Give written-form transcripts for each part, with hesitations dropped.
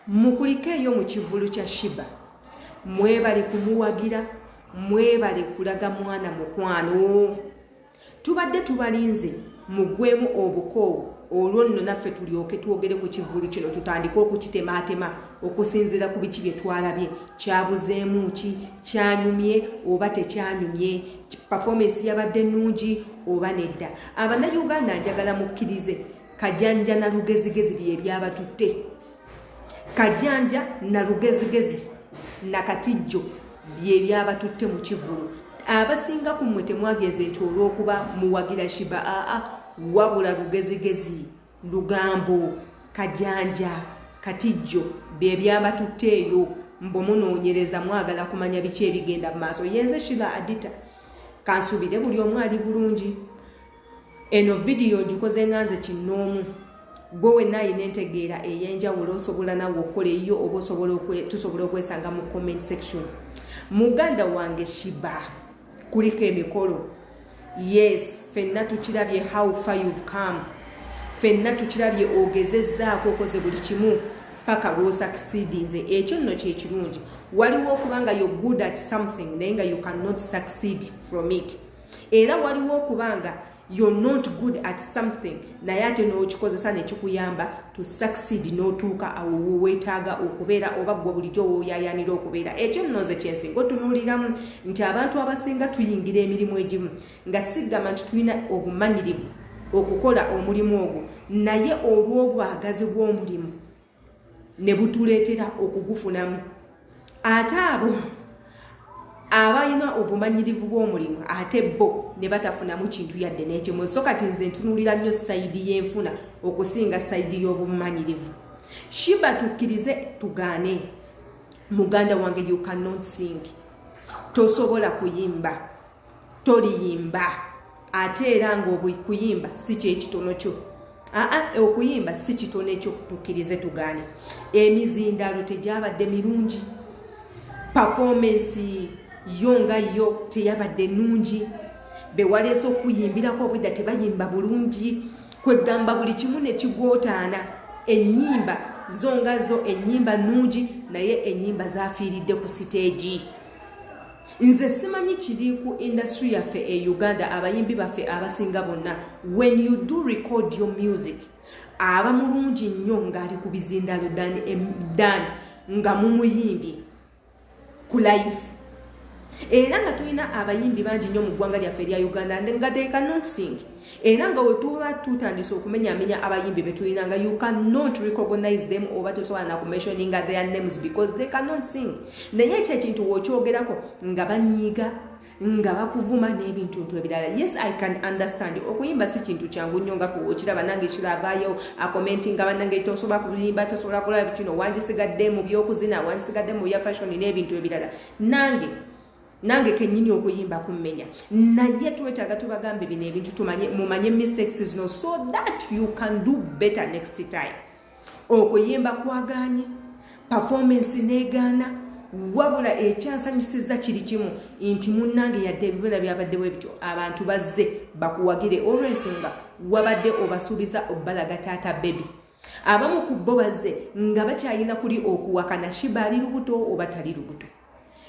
Mukulikeeyo mu kivvulu kya Sheebah. Mwebale kumuwagira, mwebale kulaga mwana mukwano. Tubadde tubalinze mugwemu obukoowu, olwo nno naffe tulyoke twogere ku kivvulu kino, tutandike okukitemaatema okusinziira ku biki bye twalabye. Kyabuzeemu ki? Kyanyumye oba tekyanyumye? Performance yabadde nnungi oba nedda? Abannayuganda, njagala mukkirize, kajanja na lugezigezi bye byabatutte. Kajanja na lugezigezi nakatijjo bye byabatutte mu kivvulu. Abasinga ku mmwe temwagenze nti olw'okuba muwagira Sheebah, aa, wabula lugezigezi, lugambo, kajanja, katijjo bye byabatutte eyo. Mbwe munoonyereza, mwagala kumanya biki ebigenda mu maaso. Yenze Shira Adita, kansuubire buli omu ali bulungi. Eno vidiyo ngikoze nga nze kinnoomu. Gwe wenna ayina entegeera ey'enjawulo, osobola nawe okukola eyiyo oba tusobola okwesanga mu comment section. Muganda wange Sheebah, kuliko emikolo. Yes, ffenna tukirabye how far you've come. Ffenna tukirabye, ogezezzaako, okoze buli kimu paka lw'osucceedinze. Ekyo nno kyekirungi. Waliwo okuba nga you're good at something naye nga you cannot succeed from it, era waliwo okuba nga you're not good at something naye ate n'okikozesa nekikuyamba to succeed, n'otuuka awo weetaaga okubeera oba gwe bulijjo wooyayanira okubeera. Ekyo nno nze kyensinga otunuuliramu nti abantu abasinga tuyingira emirimu egimu nga sigamba nti tulina obumanyirivu okukola omulimu ogwo, naye olw'obwagazi bw'omulimu ne butuleetera okugufunamu. Ate abo abalina obumanyirivu bw'omulimu, ate bo ne batafunamu kintu yadde n'ekimu. So kati nze ntunuulira nnyo side y'enfuna okusinga side y'obumanyirivu. Sheebah, tukkirize tugaane, muganda wange, you cannot sing. Tosobola kuyimba, toliyimba. Ate era ngaokuyimba si kyekitono kyo. Aa, okuyimba si kitono ekyo, tukkirize tugaane. Emizindalo tegyabadde mirungi, performance yo nga yo teyabadde nnungi, bewaleese okuyimbirako obwedda tebayimba bulungi. Kwegamba buli kimu ne kigootaana. Ennyimba zo nga zo ennyimba nnungi, naye ennyimba zafiiridde ku siteegi. Nze simanyi kiri ku industry yaffe e Uganda. Abayimbi baffe abasinga bonna, when you do record your music, aba mulungi nnyo ng'ali ku bizindalo than nga mumuyimbye ku live. Era nga tulina abayimbi bangi nnyo mu ggwanga lyaffe erya Uganda nga they cannot sing. Era nga wetuba tutandise okumenyamenya abayimbi betulina, nga you cannot recognize them oba tosobola nakumentioninga their names because they cannot sing. Naye ekyo ekintu wokyogerako nga banyiiga, nga bakuvuma n'ebintu ntu ebirala. Yes, I can understand, okuyimba si kintu kyangu nnyo nga fe okiraba. Nange kiravayo acommentinga, "Bannange, tosobola kuyimba, tosobola kulaba kino, wandisigadde mu byokuzina, wandisigadde mu bya fashion n'ebintu ebirala." Nange kennyini okuyimba kummenya, naye twetaaga tubagambe bino ebintu, tumanye, mumanye mistakes zino so that you can do better next time. Okuyimba kwaganye, performance negaana. Wabula ekyansanyusiza kiri kimu nti munnange, yadde ebibeera byabadde bwe bityo, abantu bazze bakuwagire olw'ensonga wabadde obasuubiza obbalaga taata baby. Abamu ku bo bazze nga bakyayina kuli okuwakana, Sheebah ali lubuto oba tali lubuto,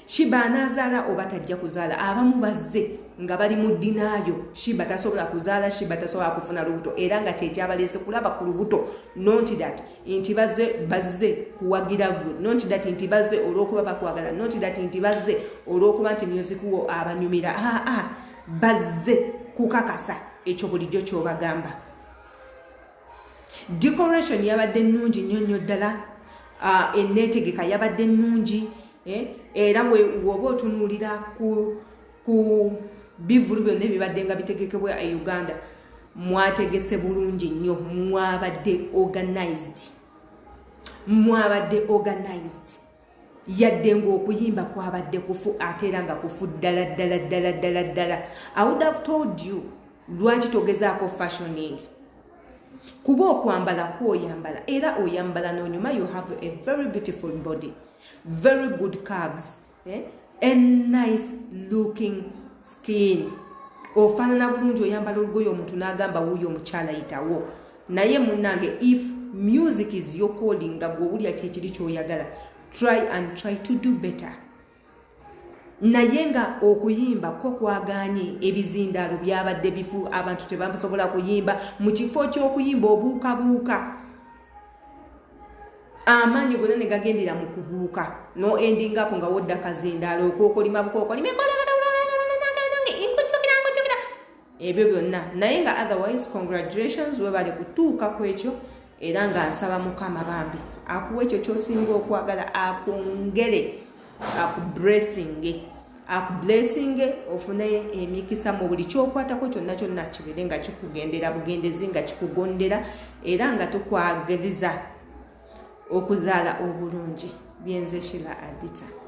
Sheebah anaazaala oba tajja kuzaala. Abamu bazze nga bali mu denial, Sheebah tasobola kuzaala, Sheebah tasobola kufuna lubuto, era nga kyekyabaleese kulaba ku lubuto. Not that nti bazze kuwagira gwe, not that nti bazze olw'okuba bakwagala, not that nti bazze olw'okuba nti music wo abanyumira. Aa, bazze kukakasa ekyo bulijjo ky'obagamba. Decoration yabadde nnungi nnyo nnyo ddala, enneetegeka yabadde nnungi, eh? Era woba otunuulira ku bivulu byonna ebibadde nga bitegekebwa e Uganda, mwategese bulungi nnyo, mwabadde organized, mwabadde organized. Yadde ng'okuyimba kwabadde kufu, ate era nga kufu ddala ddala ddala ddala ddala. I would have told you, lwaki togezaako fashioning? Kuba okwambala kwoyambala, era oyambala n'onyuma. You have a very beautiful body, very good curves, eh? A nice looking skin, ofaanana bulungi, oyambala olugoye omuntu n'agamba, "Wuuyo omukyala yitawo." Naye munnange, if Music is your calling, nga gwowulya kyekiri kyoyagala, try and try to do better. Naye nga okuyimba ko kwaganye, ebizindaalo byabadde bifu, abantu tebasobola kuyimba. Mu kifo ky'okuyimba, obuukabuuka, amaanyi gonna ne gagendera mu kubuuka, no ending up nga wodda kazindaalo okwokolima bukokolima ebyo byonna. Naye nga otherwise, congratulations, webale kutuuka ku ekyo. Era nga nsaba Mukama bambi akuwa ekyo kyosinga okwagala, akwongere akublessinge, ofune emikisa mu buli kyokwatako kyonna kyonna, kibeere nga kikugendera bugendezi, nga kikugondera, era nga tukwagaliza okuzaala obulungi. Byenze Shila Adita.